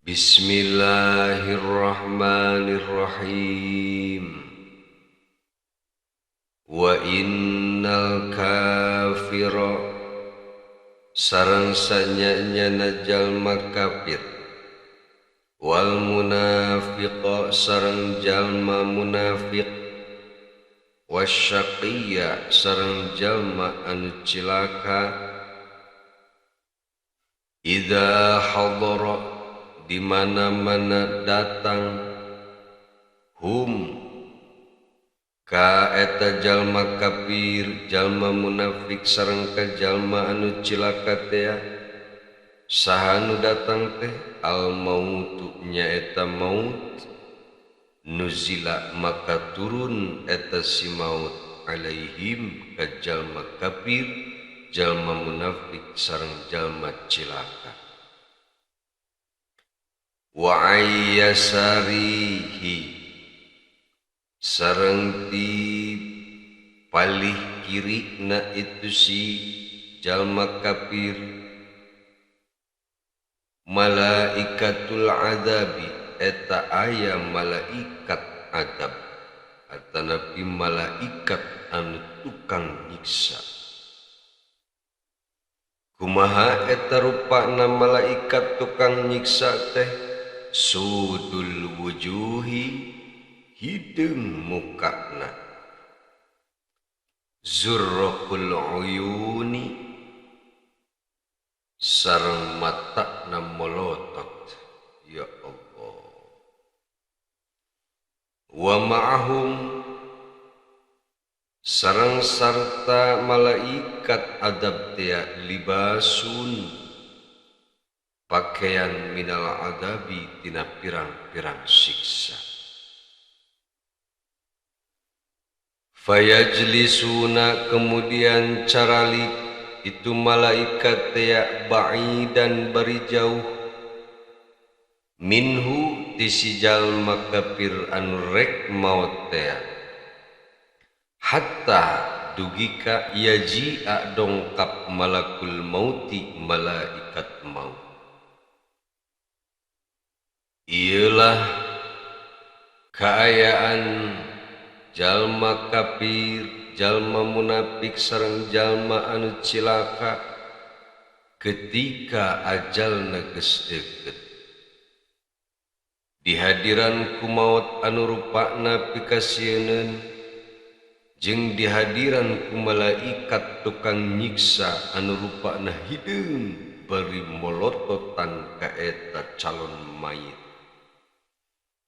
Bismillahirrahmanirrahim. Wa innal kafira sareng sanyanyana jalma kafir wal munafiqa sareng jalma munafik wasyaqiyya sareng jalma anu cilaka idza hadara di mana-mana datang hum ka eta jalma kafir jalma munafik sareng ka jalma anu cilaka teh saha nu datang teh al mautu nyaeta maut nuzila maka turun eta si maut alaihim ka jalma kafir jalma munafik sareng jalma cilaka wa ayyasarihi sareng ti palih kiri na itu si jalma kafir malaikatul adabi eta aya malaikat adab atanapi malaikat anu tukang nyiksa. Kumaha eta rupana malaikat tukang nyiksa teh sudul wujuhi hideung mukana zurraqul uyuni sareng matana molotot. Ya Allah. Wa ma'ahum sareng sarta malaikat adab teh libasun pakaian minal adabi tina pirang-pirang siksa. Fayajlisuna kemudian caralik itu malaikat teh ba'idan bari jauh minhu ti si jalma kafir anu rek maot teh hatta dugika yaji'a dongkap malakul mauti malaikat maut. Iyalah kaayaan jalma kafir, jalma munafik sareng jalma anu cilaka ketika ajalna geus deukeut. Dihadiran ku maot anu rupana pikasieuneun jeung dihadiran ku malaikat tukang nyiksa anu rupana hideung bari molototan ka eta calon mayit.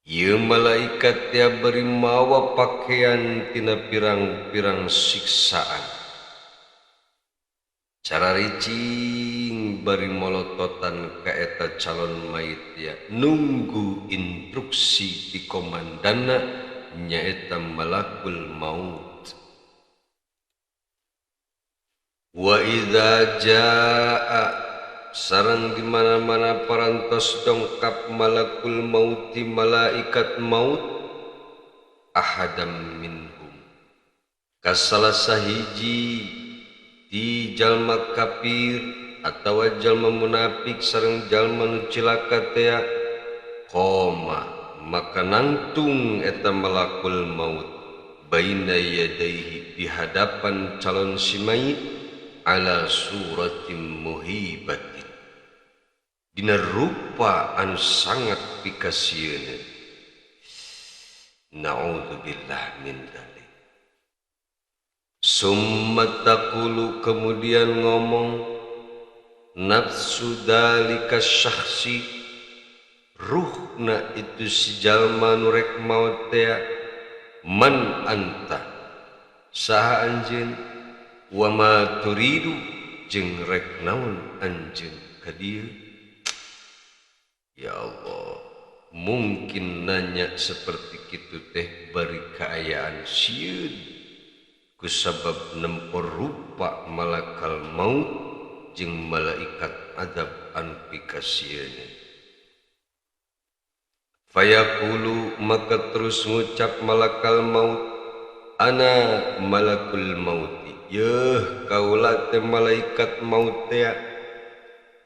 Ieu malaikat teh bari mawa pakaian tina pirang-pirang siksaan. Cara ricing bari molototan ka eta calon mayit ya nunggu instruksi ti komandana nyaeta malakul maut. Wa idza jaa sareng di mana-mana parantos dongkap malakul mauti malaikat maut ahadam minhum ka salah sahiji ti jalma kafir atawa jalma munafik sareng jalma nu cilaka teh qoma maka nangtung eta malakul maut baina yadaihi di hadapan calon si mayit ala suratim muhibatin dina rupa anu sangat pikasieun. Na'udzubillah min dzalik. Summa taqulu kemudian ngomong nafsu dalika syakhsi ruhna itu si jalma nu rek maot teh man anta saha anjeun wa ma turidu jeung rek naon anjeun ka dieu. Ya Allah, mungkin nanya seperti kitu teh bari kaayaan sieun kusabab nempo rupa malakal maut jeung malaikat adab anu pikasieun. Fayaqulu maka terus ngucap malakal maut ana malakul mauti yeuh kaula teh malaikat maut teh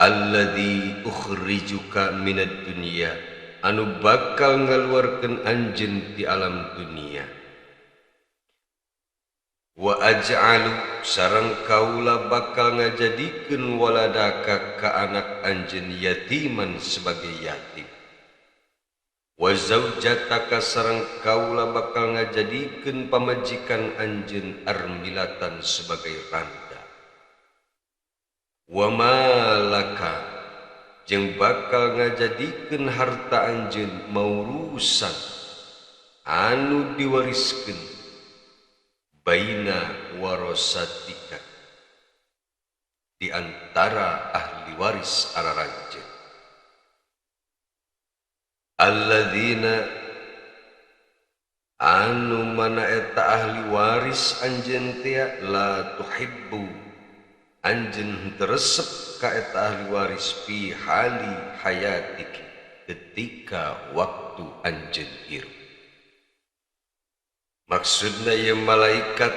Alladzi ukhrijuka minad dunya anu bakal ngaluarkeun anjeun ti alam dunia. Wa aj'alu sareng kaula bakal ngajadikeun waladaka ka anak anjeun yatiman sebagai yatim. Wa zaujataka sareng kaula bakal ngajadikeun pamajikan anjeun armilatan sebagai randa. Wa malaka jeung bakal ngajadikeun harta anjeun maurusan anu diwariskeun baina warasatika di antara ahli waris araranjeun. Alladzina anu mana eta ahli waris anjeun teh la tuhibbu anjeun teresep ka eta ahli waris fi hali hayatik ketika waktu anjeun hirup. Maksudna ieu malaikat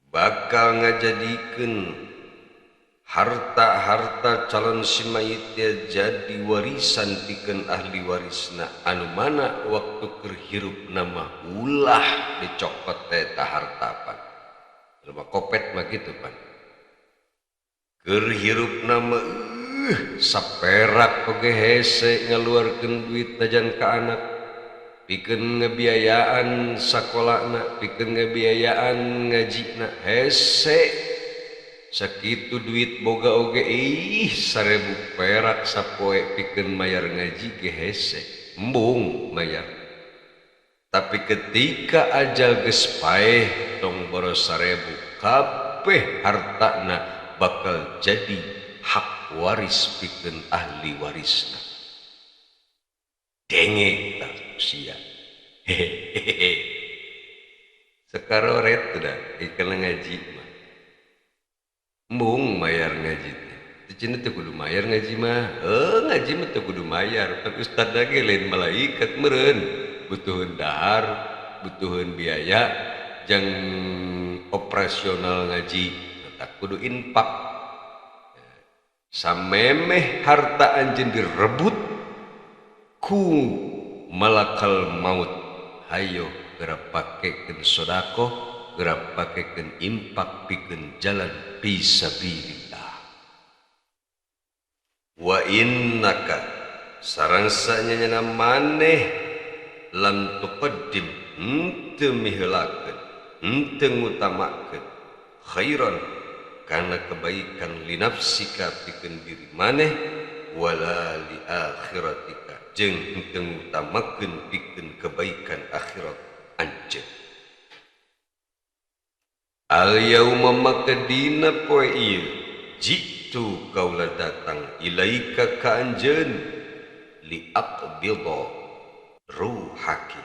bakal ngajadikeun harta-harta calon si mayit teh jadi warisan pikeun ahli warisna anu mana waktu keur hirupna mah ulah dicokot teh eta harta pan. Jelema kopet mah kitu pan. Keur hirupna mah saperak oge hese ngaluarkeun duit najan ka anak, pikeun ngebiayaan sakolana, pikeun ngebiayaan ngajina hese. Sakitu duit boga oge ih 1000 perak sapoe pikeun mayar ngaji ge hese, embung mayar. Tapi ketika ajal geus paeh tong boros 1000 kabeh hartana bakal jadi hak waris pikeun ahli warisna. Denge tah sia. Hehehe. Sekaroret dah ikan ngaji mah. Embung mayar ngaji teh. Teu cenah teu kudu mayar ngaji mah. Ngaji mah teu kudu mayar. Tapi ustad lagi lain malaikat meureun. Butuheun dahar, butuheun biaya jang operasional ngaji. Tak kudu infak. Samemeh harta anjeun direbut ku malakal maut. Hayo geura pakekeun sedekah, geura pakekeun infak pikeun jalan fisabilillah. Wa innaka sareng sanyana maneh lam tuqaddim henteu miheulakeun, henteu ngutamakeun khairan kana kebaikan li nafsika pikeun diri maneh wala li akhiratika jeung henteu ngutamakeun pikeun kebaikan akhirat anjeun. Al yauma maka dina poe ieu jitu kaula datang ilaika ka anjeun li aqbida ruhaki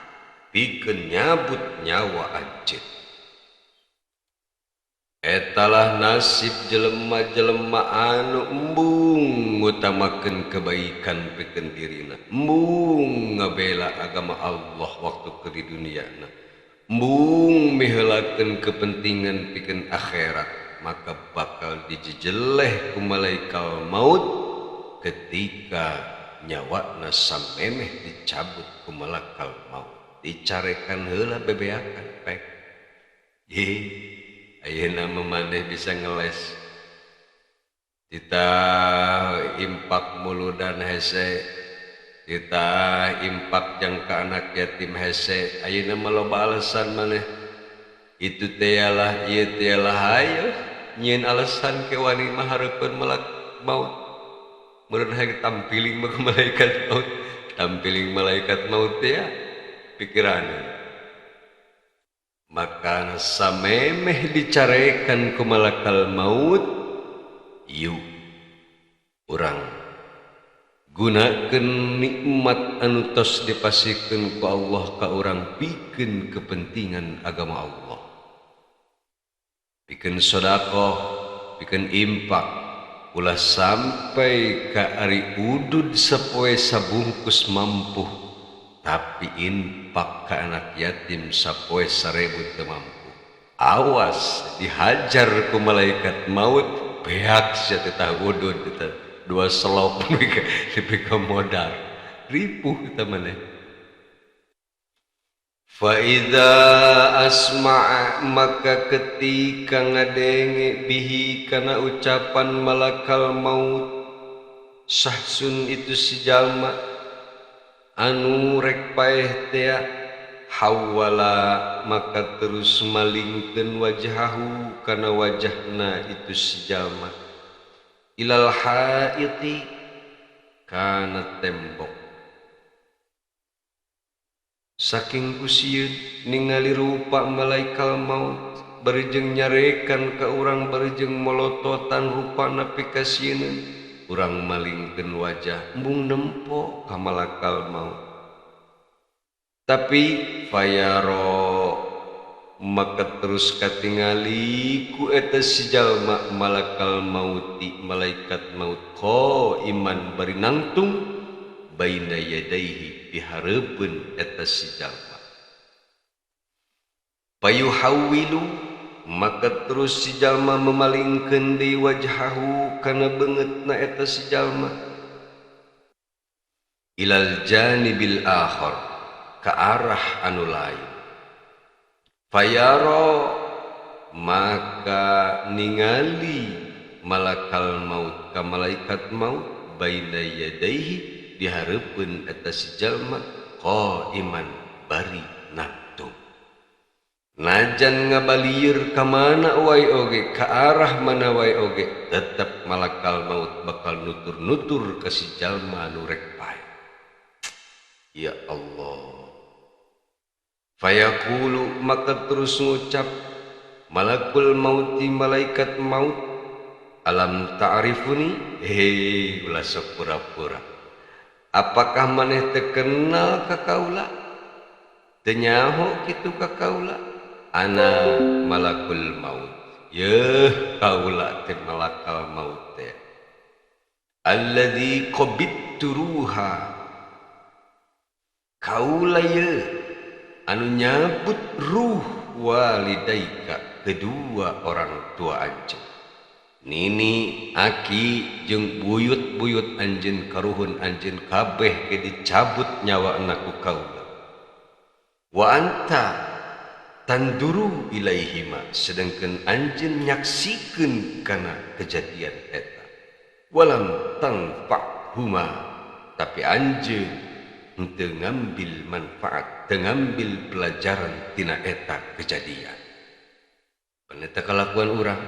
pikeun nyabut nyawa anjeun. Etalah nasib jelema-jelema anu embung ngutamakeun kebaikan pikeun dirina, embung ngabela agama Allah waktu keur di duniana, embung miheulakeun kepentingan pikeun akhirat, maka bakal dijejeleh ku malaikat maut ketika nyawana samemeh dicabut ku malaikat maut, dicarekan heula bebeakan pek. Ayeuna mah maneh bisa ngeles. Tita impak muludan hese, tita impak jang ka anak yatim hese, ayeuna mah loba alasan maneh. Itu teh lah, ieu teh lah, hayo nyieun alasan ke wani mah hareupeun malak maut. Meureun hayang tampiling mah malaikat maut, tampiling malaikat maut teh ya pikiran. Maka samemeh dicarekan ku malakal maut, yuk urang gunakeun nikmat anu tos dipasikeun ku Allah ka urang pikeun kepentingan agama Allah, pikeun sedekah, pikeun infak, ulah sampai ka ari udud sapoe sabungkus mampu, tapi infak ka anak yatim sapoe 1000 teu mampu. Awas dihajar ku malaikat maut. maot beak sia teh tah udud eta dua selop nepi ka modar ripuh eta maneh. Fa idza asma'a maka ketika ngadenge bihi kana ucapan malakal maut sahsun itu si jalma anu rek paeh tea hawala maka terus malingkeun wajhahu kana wajahna itu si jalma ilal haiti kana tembok. Saking kusieun ningali rupa malaikal maut barijeng nyarekan ka urang barijeng molototan rupana pikasieun urang malingkeun wajah embung nempo ka malakal maut. Tapi fayaro maka terus katingali ku eta si jalma malakal mauti malaikat maut ko iman bari nangtung baina yadaihi dihareupeun eta si jalma. Payuhawilu maka terus si jalma memalingkeun deui wajhahu kana beungeutna eta si jalma ilal janibil akhar ka arah anu lain. Fayaro maka ningali malakal maut ka malaikat maut baina yadaihi dihareupeun eta si jalma qaiman bari nangtung. Najan ngabalieur ka mana wae oge ka arah mana wae oge tetep malakal maut bakal nutur-nutur ka si jalma anu rek paeh. Ya Allah. Fayaqulu maka terus ngucap malakul mauti malaikat maut alam ta'rifuni, hei ulah sok pura-pura, apakah maneh teu kenal ka kaula, teu nyaho kitu ka kaula, ana malakul maut, yeuh kaula teh malakal maut teh, alladzi qabidtu ruha, kaula yeuh anu nyabut ruh walidaika kedua orang tua anjeun, nini aki jeung buyut-buyut anjeun karuhun anjeun kabeh ge dicabut nyawa ku kaula, wa anta tanduru ilaihima sedangkeun anjeun nyaksikeun kana kejadian eta, walam tanfa'huma tapi anjeun henteu ngambil manfaat, teu ngambil pelajaran tina eta kejadian. Paneta kalakuan urang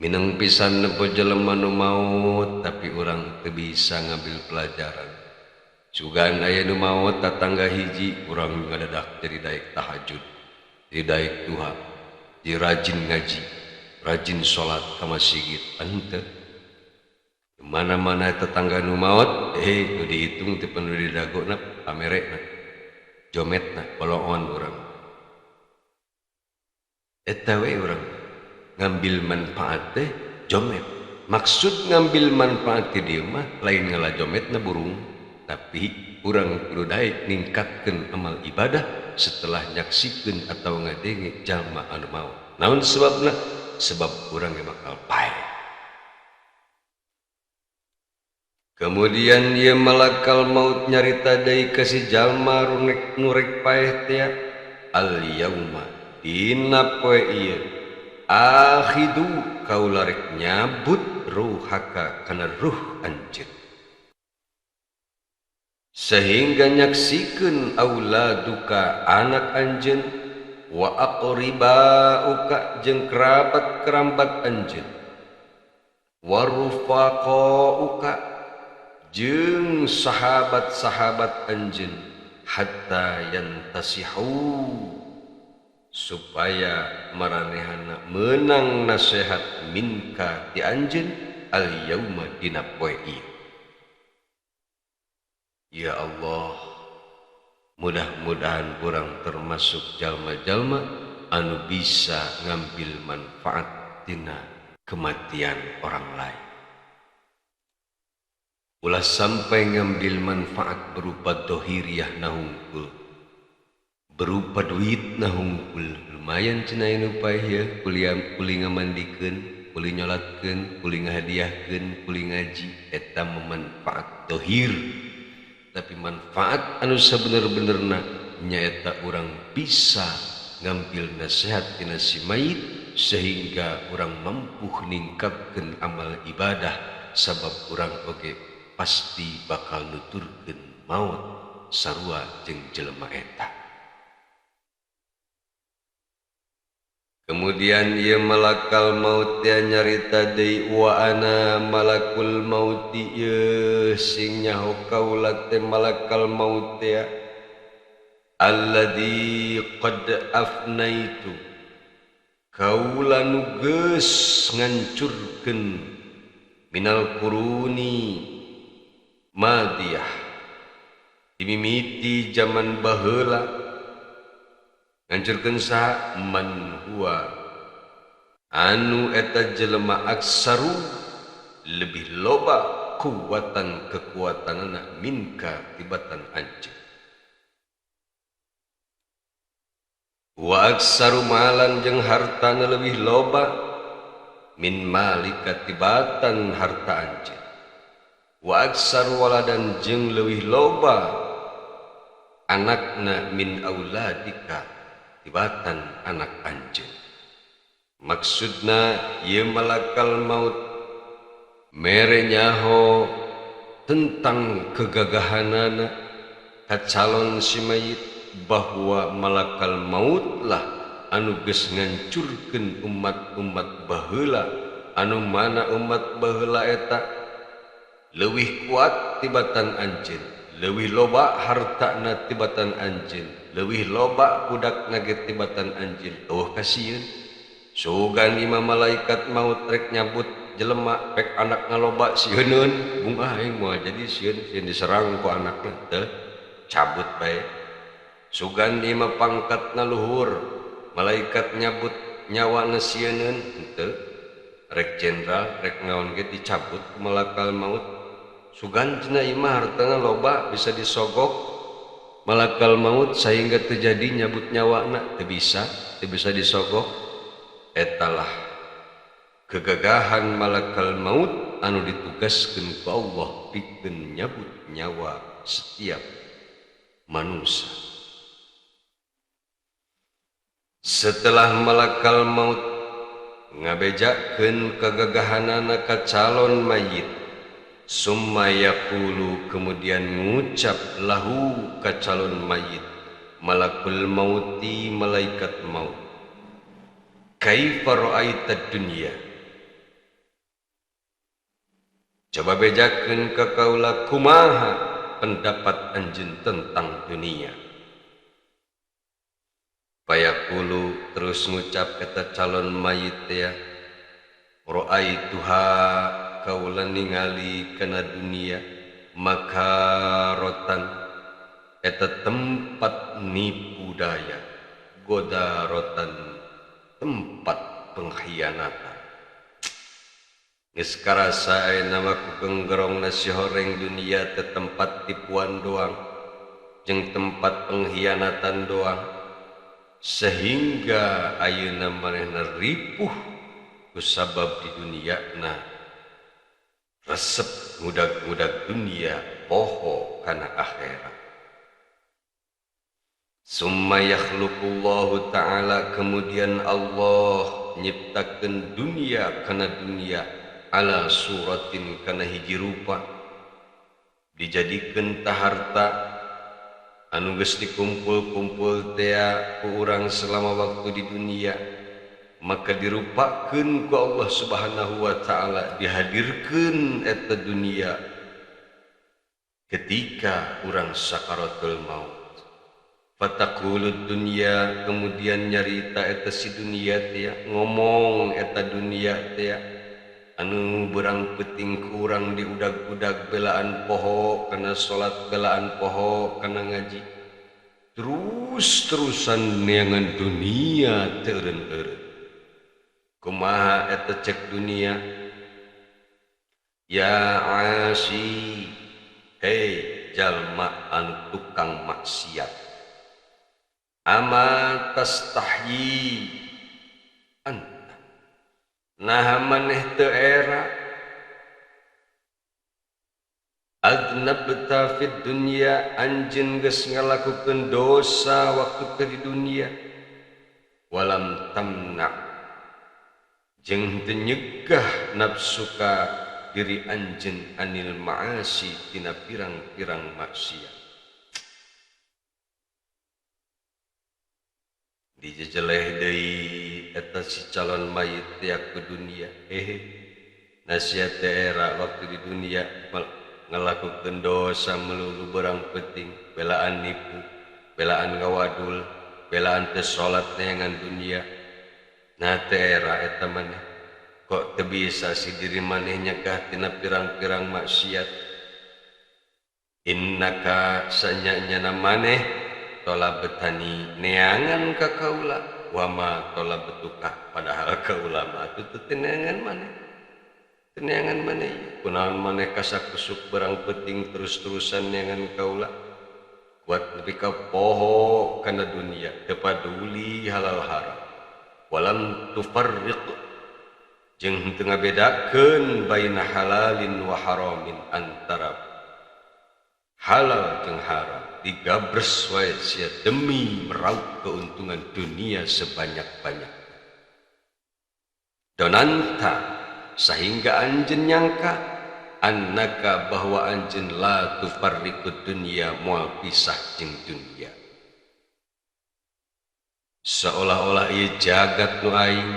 mineng pisan nempo jelema nu maot tapi urang teu bisa ngambil pelajaran. Sugan aya nu maot tatangga hiji urang ngadadak jadi daek tahajud, jadi daek duha, jadi rajin ngaji, rajin salat ka masjid. Henteu. Mana-mana tetangga nu maot nu dihitung teu perlu didagona pamerekna, jometna, boloon urang. Eta we urang ngambil manfaat teh jomet. Maksud ngambil manfaat ti dieu mah lain ngala jometna burung, tapi urang kudu daek ningkatkeun amal ibadah setelah nyaksikeun atau ngadenge jalma anu maot. Naon sebabna? Sebab urang ge bakal paeh. Kemudian ieu malakal maut nyarita deui ka si jalma nu rek paeh teh al yauma dina poe ieu akhidu kaula rek nyabut ruhaka kana ruh anjeun sehingga nyaksikeun auladuka anak anjeun wa aqribauka jeung kerabat-kerabat anjeun wa rufaqauka jeung sahabat-sahabat anjeun hatta yantasihu supaya maranehana menang nasihat minka ti anjeun al yauma dina poe ieu. Ya Allah, mudah-mudahan urang termasuk jalma-jalma anu bisa ngambil manfaat tina kematian orang lain. Ulah sampai ngambil manfaat berupa dohiriah nahungkul, berupa duit nahungkul. Lumayan cenah nu paeh ya, kuliah kuli ngamandikeun kuli nyolatkeun, kuli ngahadiahkeun, kuli ngaji eta manfaat dohir. Tapi manfaat anu sabener-benerna nyaeta urang bisa ngambil nasihat tina si mayit sehingga urang mampu ningkatkeun amal ibadah sabab urang oge pasti bakal nuturkeun maut sarua jeung jelema eta. Kemudian ieu malakal maut teh nyarita deui wa ana malakul mauti ieu sing nyaho kaula teh malakal maut teh alladzi qad afnaitu kaula nu geus ngancurkeun minal quruni madiyah dimimiti jaman baheula ngancurkeun saha man huwa anu eta jelema aksaru lebih loba kuwatan kekuatanana minka tibatan anjeun wa aksaru malan jeung hartana lebih loba min malika tibatan harta anjeun wa aksaru waladan jeung leuwih loba anakna min auladika tibatan anak anjeun. Maksudna ieu malakal maut mere nyaho tentang kegagahanana ka calon si mayit bahwa malakal maut lah anu geus ngancurkeun umat-umat baheula anu mana umat baheula eta leuwih kuat tibatan anjeun, leuwih loba hartana tibatan anjeun, leuwih loba budak ge tibatan anjeun. Eueuh kasieun sugan imam malaikat maut rek nyabut jelema pek anak ngaloba sieuneun bungah aing moal jadi sieun sieun diserang ku anakna teu cabut bae. Sugan imam pangkatna luhur malaikat nyabut nyawana sieuneun henteu rek jenderal rek naon ge dicabut ku malakal maut. Sugan cenah imah hartana loba bisa disogok malakal maut sehingga terjadi nyabut nyawana teu bisa disogok. Etalah kegagahan malakal maut anu ditugaskeun ku Allah pikeun nyabut nyawa setiap manusia. Setelah malakal maut ngabejakeun kegagahanana ka calon mayit, summa yaqulu kemudian ngucap lahu ka calon mayit malakul mauti malaikat maut, kaifa ra'aita dunya, coba bejakeun ka kaula kumaha pendapat anjeun tentang dunia. Payaqulu terus ngucap eta calon mayit ya, ra'aituha kaula ningali kana dunia makarotan eta tempat nipu daya, godarotan tempat pengkhianatan. Geus karasa ayeuna mah ku genggerong nasi horeng dunia teh tempat tipuan doang jeung tempat pengkhianatan doang, sehingga ayeuna manehna ripuh kusabab di dunia na resep ngudag-ngudag dunia poho kana akhirat. Summa yakhluqullahu ta'ala kemudian Allah nyiptakeun dunia kana dunia ala suratin kana hiji rupa, dijadikeun taharta anu geus dikumpul-kumpul tea ku urang selama waktu di dunia, maka dirupakeun ku Allah Subhanahu wa ta'ala, dihadirkeun eta dunia ketika urang sakaratul maut. Fataqulud dunya kemudian nyarita eta si dunia teh, ngomong eta dunia teh anu berang peuting ku urang diudag-udag belaan poho kana salat, belaan poho kana ngaji, terus-terusan neangan dunia teu eureun-eureun. Kumaha eta cek dunia? Ya asi, hei jalma anu tukang maksiat, ama tastahyi anta, Nah maneh teu era adnabta fid dunya anjeun geus ngalakukeun dosa waktu keur di dunia walam tamna jeung teu nyegah nafsuka diri anjeun anil ma'asi tina pirang-pirang maksiat. Dijejeleh deui eta si calon mayit teh ke dunia hehe nasihat teh era waktu di dunia ngalakukeun dosa melulu berang penting belaan nipu belaan ngawadul belaan teu salat neangan dunia. Nah teh era eta maneh kok teu bisa si diri maneh nyegah tina pirang-pirang maksiat. Innaka sanyanya maneh tolabetani neangan ka kaula wama tolabetuka padahal kaula mah teu neangan maneh. Neangan maneh kunaon maneh kasakusuk barang penting terus-terusan neangan kaula kuat nepi ka poho kana dunia teu paduli halal haram walam tufarriq jeung henteu ngabedakeun baina halalin wa haramin antara halal jeung haram digabres wae sia demi meraup keuntungan dunia sebanyak-banyak. Donanta sehingga anjeun nyangka annaka bahwa anjeun la tufarriqud dunya moal pisah jeung dunia. Seolah-olah ieu jagat nu aing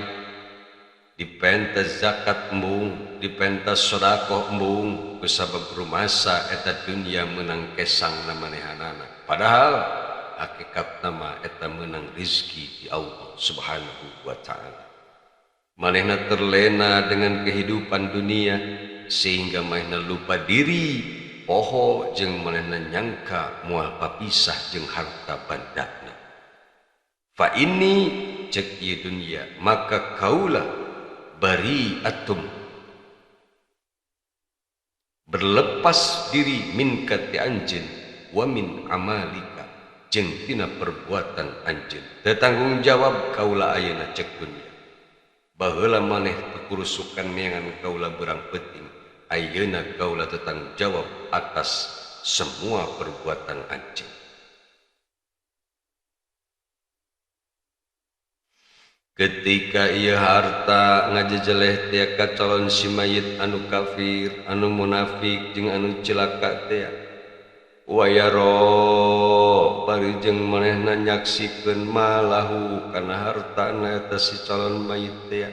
dipenta zakat embung, dipenta sedekah embung kusabab rumasa eta dunia meunang kesang na manehanana. Padahal hakikatna mah eta meunang rizki di Allah Subhanahu wa taala. Manehna terlena dengan kehidupan dunia sehingga manehna lupa diri poho jeung manehna nyangka moal papisah jeung harta bandana. Fa ini cek ieu dunia maka kaula bari atum berlepas diri min kati anjeun wa min amalika jeung tina perbuatan anjeun. Teu tanggung jawab kaula ayeuna cek dunia. Baheula maneh kurusukan neangan kaula berang penting ayeuna kaula tanggung jawab atas semua perbuatan anjeun. Ketika ieu harta ngajejeleh teh ka calon si mayit anu kafir, anu munafik jeung anu cilaka teh wayaro bari jeung manehna nyaksikeun malahu kana hartana eta si calon mayit teh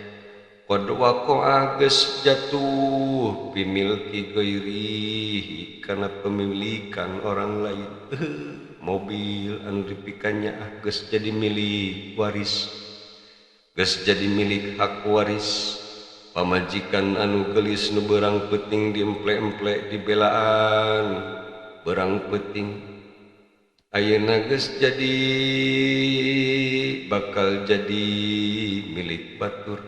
qad waqa'a geus jatuh bimilki ghairihi kana pemilikan orang lain. Mobil anu dipikannya geus jadi milik waris, geus jadi milik hak waris. Pamajikan anu geulis nu beurang peuting diemple-emple dibelaan berang peuting ayeuna geus jadi bakal jadi milik batur.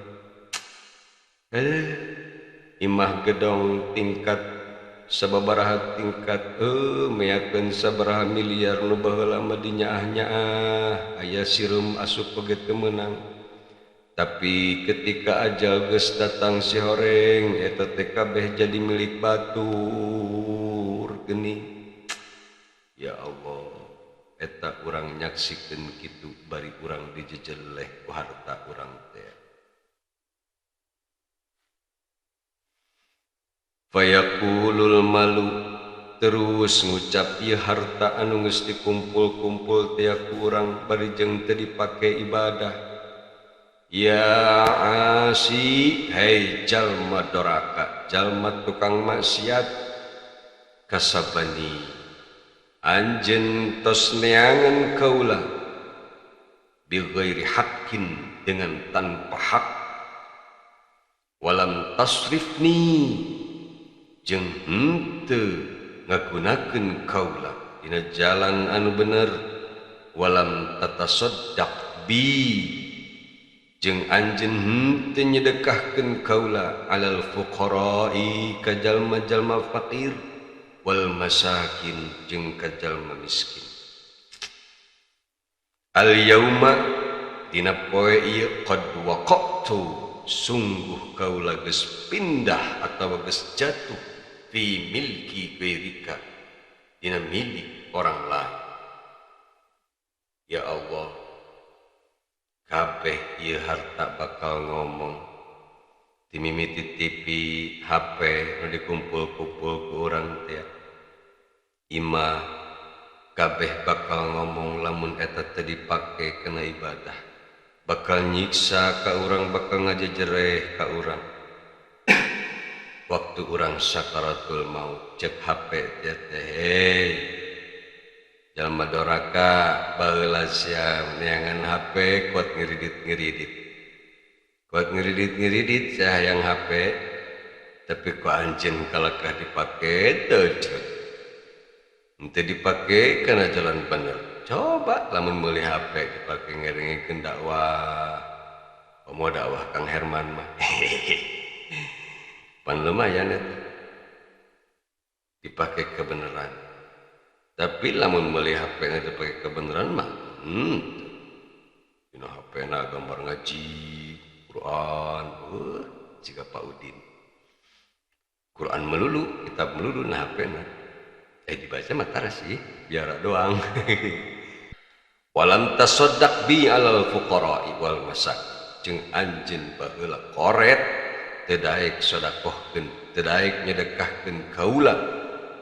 Imah gedong tingkat sababaraha tingkat meyakeun sabaraha miliar nu baheula mah dinyaah-nyaah aya sireum asup oge teu meunang. Tapi ketika ajal geus datang si horeng eta teh kabeh jadi milik batur geuning. Ya Allah, eta urang nyaksikeun kitu bari urang dijejeleh ku harta urang teh. Fayaqulul malu terus ngucap ieu harta anu geus dikumpul-kumpul teh ku urang bari jeung teu dipake ibadah. Ya asi, hei jalma doraka, jalma tukang maksiat, kasabani anjeun tos neangan kaula bi ghairi haqqin dengan tanpa hak, walam tasrifni jeung henteu ngagunakeun kaula dina jalan anu bener, walam tatasaddaq bi jeung anjeun henteu nyedekahkeun kaula alal fuqara'i ka jalma-jalma faqir wal masakin jeung ka jalma miskin. Al yauma dina poe ieu qad waqa'tu Sungguh kaula geus pindah atawa geus jatuh fi milki ghairika, dina milik orang lain. Ya Allah, kabeh ieu harta bakal ngomong. Timimiti TV, HP nu dikumpul-kumpul ku urang teh, imah, kabeh bakal ngomong lamun eta teu dipake kana ibadah. Bakal nyiksa ka urang, bakal ngajejereh ka urang. Waktu urang sakaratul maut, cek HP teh teh, "Hei jalma doraka, baheula sia neangan HP kuat ngiridit-ngiridit. Kuat ngiridit-ngiridit sia hayang HP, tapi ku anjeun kalakah dipake teu ceuk. Henteu dipake kana jalan bener. Coba lamun meuli HP dipake ngadengikeun dakwah, komo dakwah Kang Herman mah. Pan lumayan eta. Dipake kebenaran. Tapi lamun meuli HP na dipake kebenaran mah, dina HP na gambar ngaji, Quran, jiga Pak Udin. Quran melulu, kitab melulu na HP na. Dibaca mah tara sih, biara doang. Walam tasaddaq bi alal fuqara'i wal masakin, jeung anjeun baheula koret teu daek sodakohkeun, teu daek nyedekahkeun kaula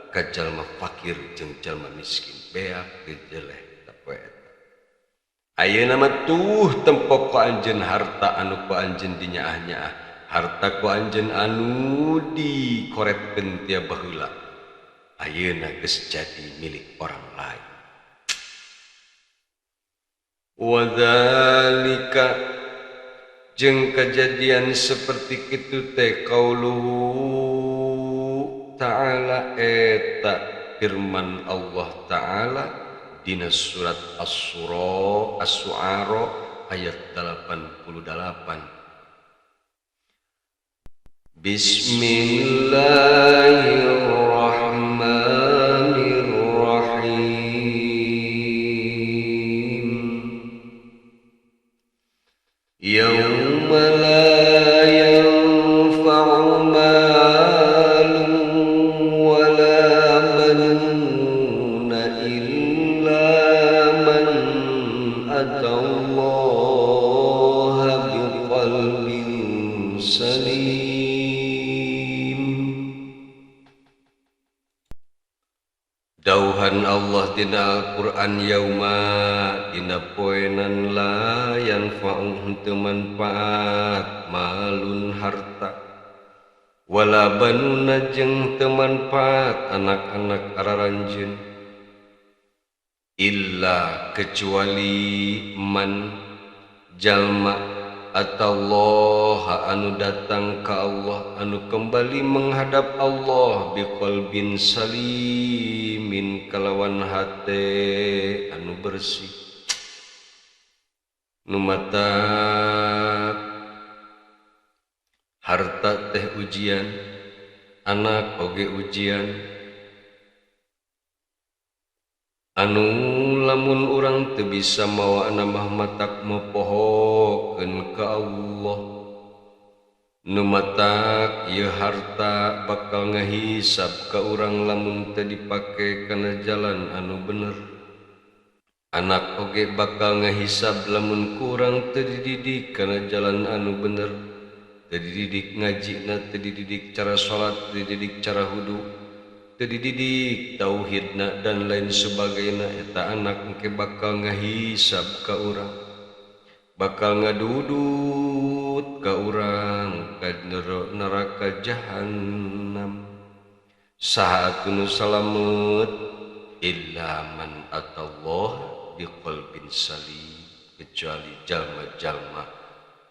ka jalma fakir jeung jalma miskin, beak gejeleh poe eta. Ayeuna mah tuh tempok ku anjeun harta anu ku anjeun dinyaah-nyaah, harta ku anjeun anu dikoretkeun tia baheula. Ayeuna geus jadi milik orang lain. Wadzalika jeung kejadian seperti kitu teh qauluhu ta'ala eta firman Allah ta'ala dina surat As-Sura As-Su'ara ayat 88. Bismillahirrahmanirrahim. Yauma la yanfa'u malun wala banuna illa man atallaha biqalbin salim. Dauhan Allah dina Al-Qur'an yauma dina poenan la yanfa'u henteu manfaat malun harta wala banuna jeung teu manfaat anak-anak araranjeun illa kecuali man jalma atallaha anu datang ka Allah anu kembali menghadap Allah biqalbin salimin kalawan hate anu bersih nu matak harta teh ujian, anak oge ujian anu lamun urang teu bisa mawa mah matak mopohokeun ka Allah nu matak ieu harta bakal ngahisab ka urang lamun teu dipake kana jalan anu bener. Anak oge bakal ngahisab lamun kurang teu dididik kana jalan anu bener, teu dididik ngajina, teu dididik cara salat, teu dididik cara wudu, teu dididik tauhidna dan lain sebagainya. Eta anak engke bakal ngahisab ka urang, bakal ngadudut ka urang ka neraka jahannam. Saha atuh nu salamet illa man atallah biqalbin salim, kecuali jalma-jalma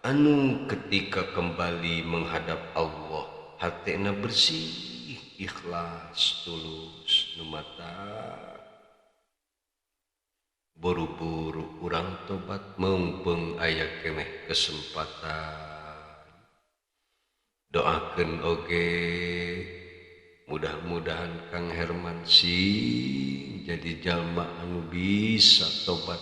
anu ketika kembali menghadap Allah hatena bersih, ikhlas, tulus, nu matak buru-buru urang tobat mumpung aya keneh kesempatan. Doakeun oge mudah-mudahan Kang Herman sing jadi jalma anu bisa tobat,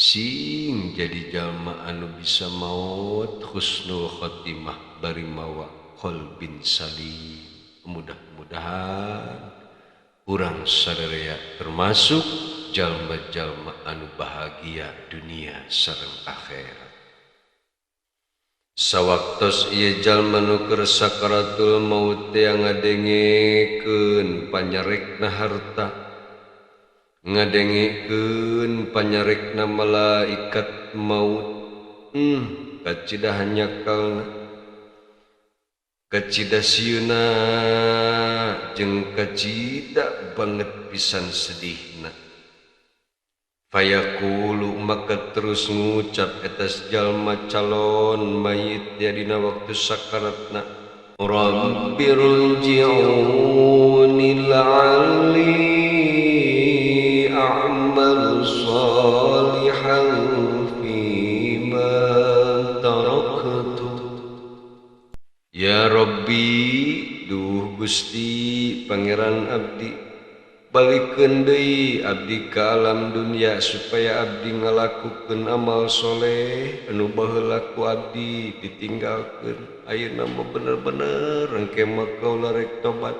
Sing jadi jalma anu bisa maot husnul khotimah bari mawa qalbin salim. Mudah-mudahan urang sadaya termasuk jalma-jalma anu bahagia dunia sareng akhirat. Sawaktos ieu jalma nu keur sakaratul maut teh ngadengekeun panyarekna harta, ngadengekeun panyarekna malaikat maut, kacida hanyakalna, kacida sieuna jeung kacida banget pisan sedihna. Fayaqulu maka terus ngucap eta jalma calon mayit ya dina waktu sakaratna, Rabbirji'uni la'alli a'malu salihan fima taraktu. Ya Rabbi, duh Gusti Pangeran abdi, balikeun deui abdi ka alam dunia supaya abdi ngalakukeun amal soleh anu baheula ku abdi ditinggalkeun. Ayeuna mah bener-bener engke mah kaula rek tobat,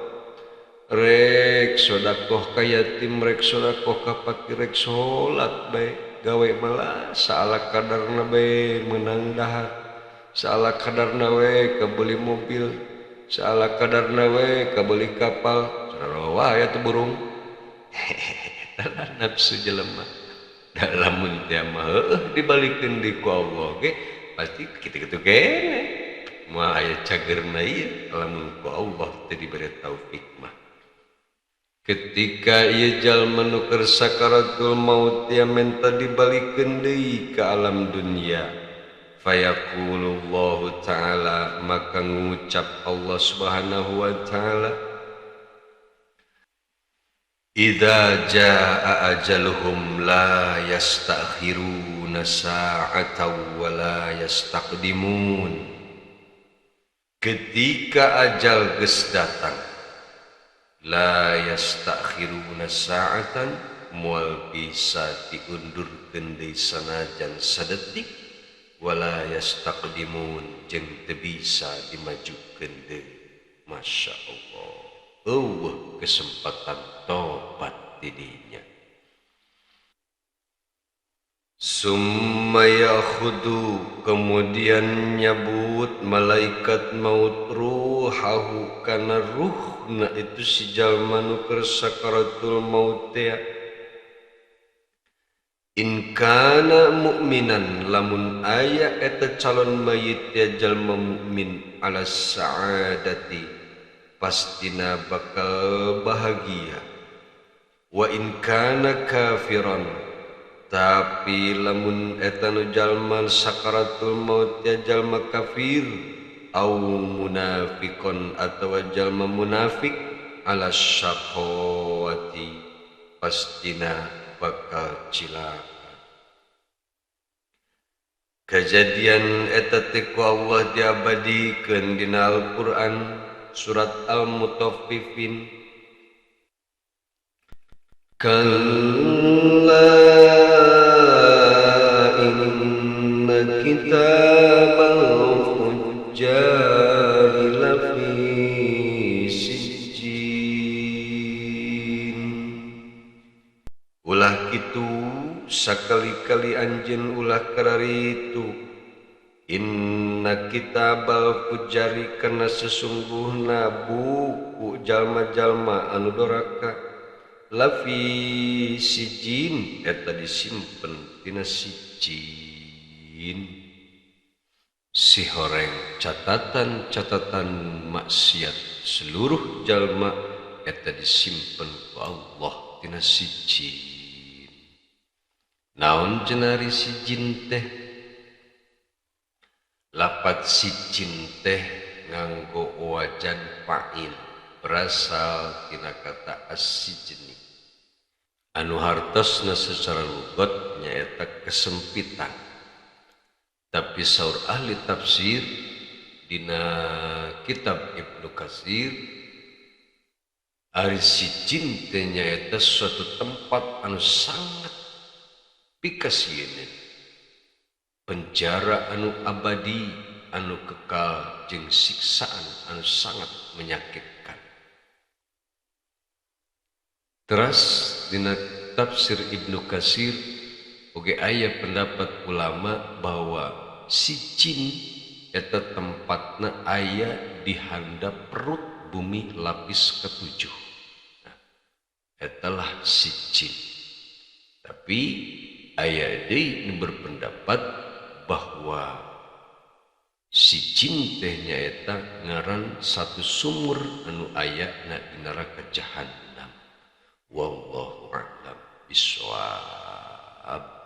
rek sedekah ka yatim, rek sedekah ka fakir, rek salat bae, gawe malah saala kadarna bae meunang dahar, saala kadarna we kabeli mobil, saala kadarna we kabeli kapal, sarua aya teh burung. Nafsu jelema lamun teh mah heueuh dibalikeun deui ku Allah ge pasti kitu-kitu keneh, moal aya cagerna ieu lamun ku Allah teh dibere taufik mah. Ketika ieu jalma nu keur sakaratul maut ya menta dibalikeun deui ka alam dunia, fayaqulullahu ta'ala maka ngucap Allah Subhanahu wa ta'ala, idza jaa ajaluhum la yastakhiruna sa'atan wa la yastaqdimun. Ketika ajal geus datang, la yastakhiruna sa'atan, moal bisa diundurkeun deui sanajan sadetik, wala yastaqdimun jeung teu bisa dimajukeun deui. Masya Allah, eueuh kesempatan tobat didinya. Summa ya'khudhu, kemudian nyabut malaikat maut ruhahu kana ruhna itu si jalma nu keur sakaratul maut teh. In kana mu'minan, lamun aya eta calon mayit teh jalma mukmin, ala sa'adati pastina bakal bahagia. Wa in kana kafiran, tapi lamun eta nu jalma sakaratul maut ya jalma kafir, au munafiqon atawa jalma munafik, ala syaqawati pastina bakal cilaka. Kejadian eta teh ku Allah diabadikeun dina Al-Qur'an surat Al-Mutaffifin. Kalla inna kitabal fujjari lafi sijjin. Ulah kitu sakali-kali anjeun ulah kararitu. Inna kitabal fujjari kana sesungguhna buku jalma-jalma anu doraka, lafi sijin eta disimpen tina sijin. Si horeng catatan-catatan maksiat seluruh jalma eta disimpen ku Allah tina sijin. Naon cenari sijin teh? Lapat sijin teh nganggo wajan fa'il, berasal tina kata as-sijni anu hartosna secara lugat nyaeta kesempitan. Tapi saur ahli tafsir dina kitab Ibnu Katsir, ari sijin teh nyaeta suatu tempat anu sangat Pikasieun penjara anu abadi anu kekal jeung siksaan anu sangat menyakitkan. Teras dina tafsir Ibnu Katsir oge aya pendapat ulama bahwa Sijjin eta tempatna aya di handap perut bumi lapis ketujuh. Nah, etalah Sijjin. Tapi aya deui nu berpendapat bahwa Sijjin teh nyaeta ngaran satu sumur anu aya na di neraka jahannam. Wallahu a'lam bishawab.